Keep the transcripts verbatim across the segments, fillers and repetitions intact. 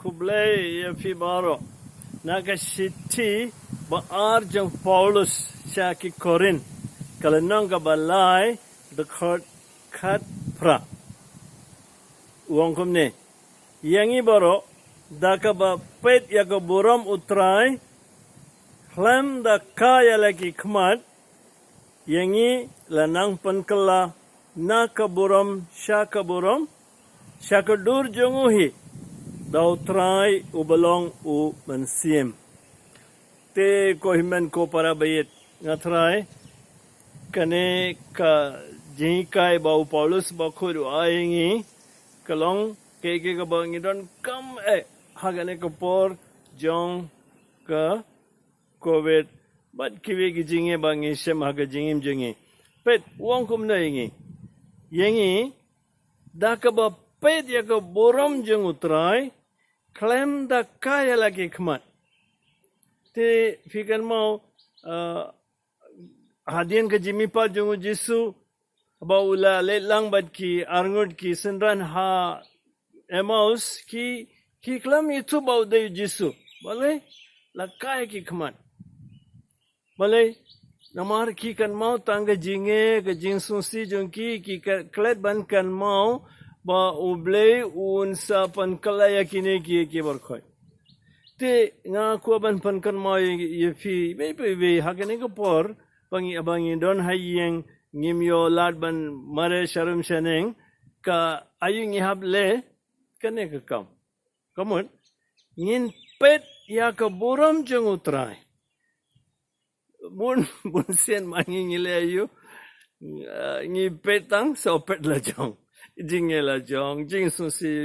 Khublei ïa phi baroh. Na ka shithi ba ar jong Paulus sha ki Korinth, ka lynnong kaba lai, dkhot khatphra. U ong kumne: Ïa ngi baroh, da kaba peit ïa ka burom U Trai, khlem da kai ïa la ki khmat, ïa ngi la nang pynkylla na ka burom sha ka burom, sha ka dur jong u hi, da U Trai uba long U Mynsiem. Te ko hynmen ko para baieit, nga tharai kane ka jinghikai ba u Paulus Bakhuid u ai ïa ngi, ka long kaei kaei kaba ngi donkam eh ha kane ka por jong ka Covid bad kiwei ki jingeh ba ngi shem ha ka jingim jong ngi. Peit, u ong kumne ïa ngi: Ïa ngi, da kaba peit ïa ka burom jong U Trai, khlem da kai ïa la ki khmat. Te phi kynmaw, ah, hadien ka jingmihpat jong U Jisu, ba u la leit lang bad ki arngut ki synran ha Emmaus, ki, ki khlem ithuh ba u dei U Jisu. Balei? La kai ki khmat. Balei? Namar ki kynmaw tang ka jingeh, ka jingsngewsih jong ki, ki ka-, klet ban kynmaw ba U Blei un sa pynkylla ïa kine ki, ki baroh khoit. Te nga kwah ban pynkynmaw ïa, ïa phi, iwei pa iwei, ha kane ka por ba ngi, ba ngi don ha ïing, ngim ïoh lad ban mareh sharum shaneng, ka aïu ngi hap leh kane ka kam? Ka mut, ngin peit ïa ka burom jong U Trai. Bun, bun sien ma ngi, ngi leh aïu? Ah, ngi peit tang sa peit la jong. Jingeh la jong, jingsngewsih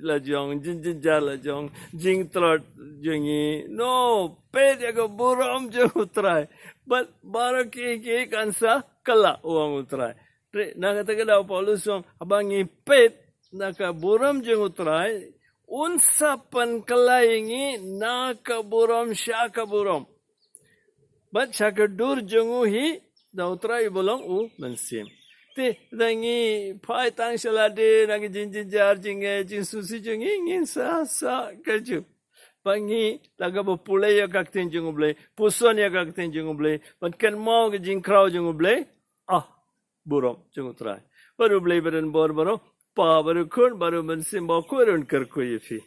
la jong, jingjynjar la jong, jingtlot jong ngi. No, peit ïa ka burom jong U Trai. Bad baroh kiei kiei kan sa kylla, u ong U Trai. Te na kata ka daw u Paulus u ong, haba ngi peit na ka burom jong U Trai, un sa pynkylla ïa ngi na ka burom sha ka burom, bad sha ka dur jong u hi, da U Trai uba long U Mynsiem. Te da ngi phai tang sha lade na ka jingjynjar, jingeh, jingsngewsih jong ngi, ngin sa sah kajuh. Ba ngi la kaba pule ïa ka ktien jong U Blei, puson ïa ka ktien jong U Blei, bad kynmaw ka jingkhraw jong U Blei. Ah, burom jong U Trai. Bad U Blei ba don bor baroh, Pa, bad U Khun, bad U Mynsiem Bakhuid un kyrkhu ïa phi.